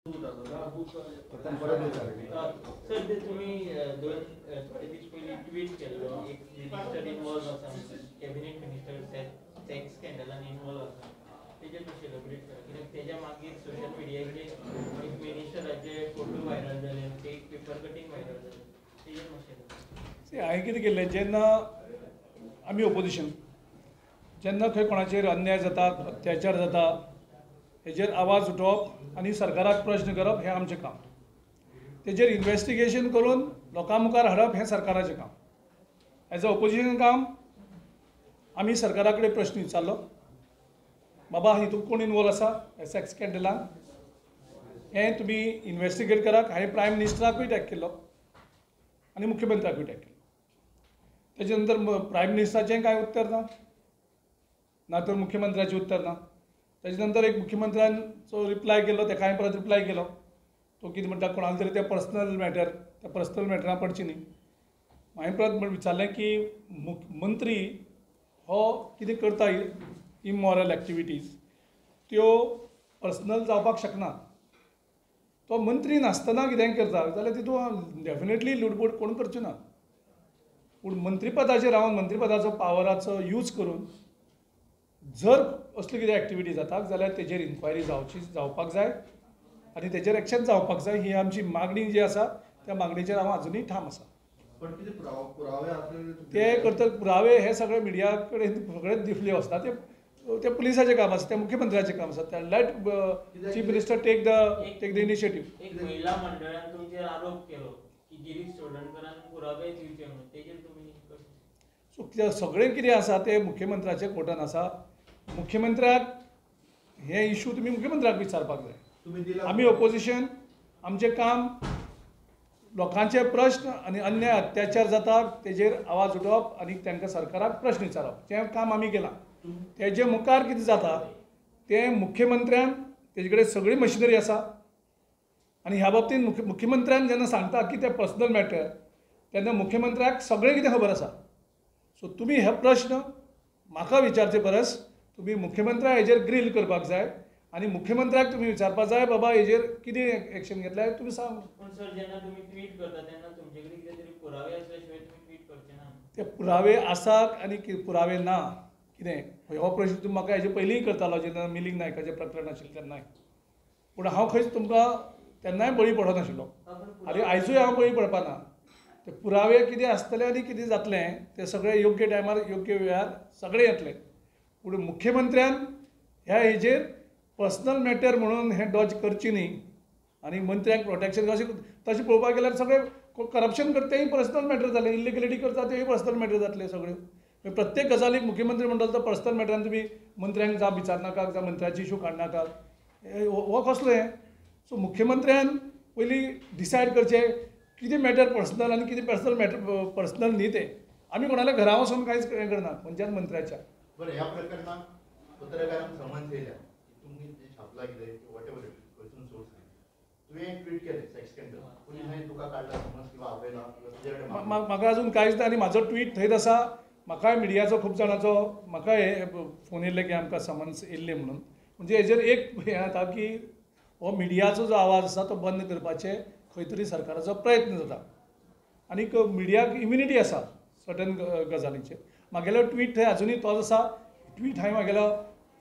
Sir ते तुम्ही दोन थोडे दीस पयलीं ट्वीट केल्लो, एक मिनिस्टर इन्वॉल्व आसा, कॅबिनेट मिनिस्टर सेक्स स्कॅन्डलान इन्वॉल्व आसा, तेजेर मातशें एलॅबोरेट करा, कित्याक तेज्या मागीर सोशल मिडियाचेर एक मिनिस्टराचे फोटो व्हायरल जाले, ते एक पेपर कटींग व्हायरल जालें, तेजेर मातशें. हांवें कितें केल्लें, जेन्ना आमी ओपोजिशन, जेन्ना खंय कोणाचेर अन्याय जाता, अत्याचार जाता, हेजेर आवाज उठोवप आनी सरकाराक प्रश्न करप हें आमचें काम. तेजेर इन्वेस्टिगेशन करून लोकां मुखार हाडप हें सरकाराचें काम. एज अ ओपोजिशन काम आमी सरकारा कडेन प्रश्न विचारलो, बाबा हितून कोण इनवॉल्व आसा सेक्स स्कॅन्डलान, हें तुमी इन्वेस्टिगेट करात. हांवें प्रायम मिनिस्टराकूय टॅग केल्लो आनी मुख्यमंत्र्याकूय टॅग केल्लो. तेजे नंतर प्रायम मिनिस्टराचें कांय उत्तर ना, ना तर मुख्यमंत्र्याचें उत्तर ना. तेजे नंतर एक मुख्यमंत्र्याचो रिप्लाय केलो, तेका हांवें परत रिप्लाय केलो, तो कितें म्हणटा कोणाक तरी तें पर्सनल मॅटर, त्या पर्सनल मॅटरान पडची न्ही. हांवें परत विचारलें की मंत्री हो कितें करता इमॉरल एक्टिविटीज, त्यो पर्सनल जावपाक शकना. तो मंत्री नासतना कितेंय करता जाल्यार तितून डेफिनेटली लुडबूड कोण करचो ना. पूण मंत्रीपदाचेर रावन मंत्रीपदाचो पावराचो यूज करून जर असली कितें एक्टिविटी जाता जाल्यार तेजेर इन्क्वायरी जावची, जावपाक जाय आनी तेजेर एक्शन जावपाक जाय. ही आमची मागणी जी आसा त्या मागणीचेर हांव आजुनूय ठाम आसा. ते करता पुरावे हे सगळे मिडिया कडेन सगळे दिफले वचना, ते ते पुलिसाचें काम आसा, ते मुख्यमंत्र्याचें काम आसा. Let chief minister take the initiative. एक महिला मंडळान तुमचेर आरोप केलो की गिरीश चोडणकरान पुरावे दिवचे म्हणून, तेजेर तुमी सो सगळें कितें आसा तें मुख्यमंत्र्याच्या कोर्टान आसा. मुख्यमंत्र्याक हे इशू तुमी मुख्यमंत्र्याक विचारपाक जाय. आमी ओपोजिशन, आमचें काम लोकांचे प्रश्न आनी अन्याय अत्याचार जाता तेजेर आवाज उठोवप आनी तांकां सरकाराक प्रश्न विचारप, तें काम आमी केलां. तेजे मुखार कितें जाता तें मुख्यमंत्र्यान, तेजे कडेन सगळी मशिनरी आसा आनी ह्या बाबतींत मुख्यमंत्र्यान जेन्ना सांगता की तें पर्सनल मॅटर, तेन्ना मुख्यमंत्र्याक सगळें कितें खबर आसा. सो तुमी हे प्रश्न म्हाका विचारचे परस तुमी मुख्यमंत्र्याक हेजेर ग्रील करपाक जाय आनी मुख्यमंत्र्याक तुमी विचारपाक जाय, बाबा हेजेर कितें एक्शन घेतलें तुमी सांग. पूण सर जेन्ना तुमी ट्वीट करता तेन्ना तुमचे कडेन कितें तरी पुरावे आसल्या शिवाय तुमी ट्वीट करचे ना. ते पुरावे आसात आनी पुरावे ना कितें हो प्रश्न तुमी म्हाका हेजे पयलींय करतालो जेन्ना मिलिंद नायकाचें प्रकरण आशिल्लें तेन्नाय. पूण हांव खंयच तुमकां तेन्नाय बळी पडनाशिल्लो आनी आयजूय हांव बळी पडपा ना. ते पुरावे कितें आसतले आनी कितें जातलें तें सगळें योग्य टायमार योग्य वेळार सगळें येतलें. पूण मुख्यमंत्र्यान ह्या हेजेर पर्सनल मॅटर म्हणून हें डॉज करची न्ही आनी मंत्र्यांक प्रोटेक्शन अशें तशें पळोवपाक गेल्यार सगळें करप्शन करता तेंय पर्सनल मॅटर जालें, इलिगलिटी करता तेंय पर्सनल मॅटर जातलें सगळ्यो. प्रत्येक गजालीक मुख्यमंत्री म्हणटा तो पर्सनल मॅटरान तुमी मंत्र्यांक जाप विचारनाका जावं मंत्र्याची इशू काडनाका, हो कसलो हें. सो मुख्यमंत्र्यान पयलीं डिसायड करचें कितें मॅटर पर्सनल आनी कितें पर्सनल मॅटर पर्सनल न्ही तें. आमी कोणाल्या घरा वचून कांयच हें करना खंयच्याच मंत्र्याच्या. बरें, ह्या प्रकरणात पत्रकारांक समन्स येयल्या, तुमी छापला कितें वॉटेवर खंयसून सोर्स, तुवें ट्वीट केलें सेक्स स्कॅन्डल, पुलिसांनी तुका काडला समन्स किंवा आपयला किंवा? म्हाका अजून कांयच ना आनी म्हाजो ट्वीट थंयच आसा. म्हाकाय मिडियाचो खूब जाणांचो म्हाका हे फोन येयल्ले की आमकां समन्स येयल्ले म्हणून. म्हणजे हेजेर एक हें जाता की हो मिडियाचो जो आवाज आसा तो बंद करपाचे खंय तरी सरकाराचो प्रयत्न जाता आनीक मिडियाक इम्युनिटी आसा सर्टन गजालींचेर. म्हागेलो ट्वीट थंय आजुनूय तोच आसा. ट्वीट हांवें म्हागेलो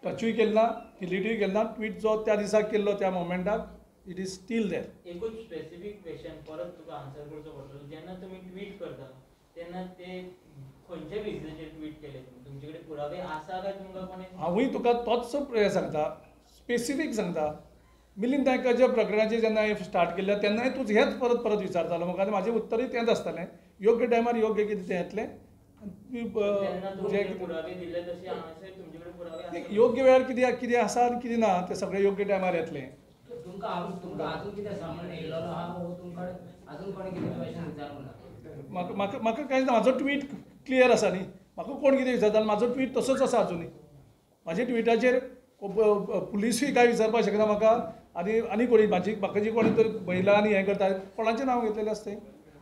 टचूय केलो ना, डिलीटूय केलो ना. ट्वीट जो त्या दिसा केल्लो त्या मोमेंटाक it is still there. एकूच स्पेसिफीक क्वेश्चन परत तुका आन्सर करचो पडटलो, जेन्ना तुमी ट्वीट करता तेन्ना ते खंयच्या बेजीसाचेर ट्वीट केले तुमी, तुमचे कडेन पुरावे आसा काय तुमकां कोणें? हांवूय तुका तोच हें सांगता, स्पेसिफीक सांगता. मिलिंद नायकाच्या प्रकरणाचेर जेन्ना हांवें स्टार्ट केल्लें तेन्नाय तूं हेंच परत परत विचारतालो म्हाका आनी म्हाजें उत्तरूय तेंच आसतालें, योग्य टायमार योग्य कितें तें येतलें. योग्य वेळार कितें कितें आसा आनी कितें ना तें सगळें योग्य टायमार येतलें. म्हाका म्हाका म्हाका कांयच ना, म्हाजो ट्वीट क्लियर आसा न्ही. म्हाका कोण कितें विचारता, म्हाजो ट्वीट तसोच आसा आजुनूय. म्हाज्या ट्विटाचेर पुलिसूय कांय विचारपाक शकना म्हाका आनी आनी कोणी म्हाजी म्हाका जी कोणी तर महिला आनी हें करता कोणाचें नांव घेतलेलें आसता.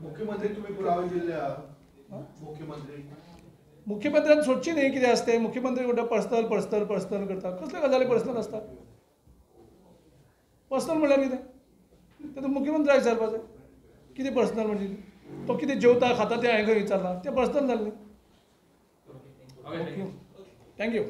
मुख्यमंत्री तुमी पुरावे दिल्ले? मुख्यमंत्री मुख्यमंत्र्यान सोदची न्ही कितें आसता तें. मुख्यमंत्री म्हणटा पर्सनल पर्सनल पर्सनल करता, कसल्यो गजाली पर्सनल आसता? पर्सनल म्हणल्यार कितें? तें तूं मुख्यमंत्र्याक विचारपाक जाय. कितें पर्सनल म्हणजे तो कितें जेवता खाता तें हांवें खंय विचारलां, तें पर्सनल जालें. Okay, thank you.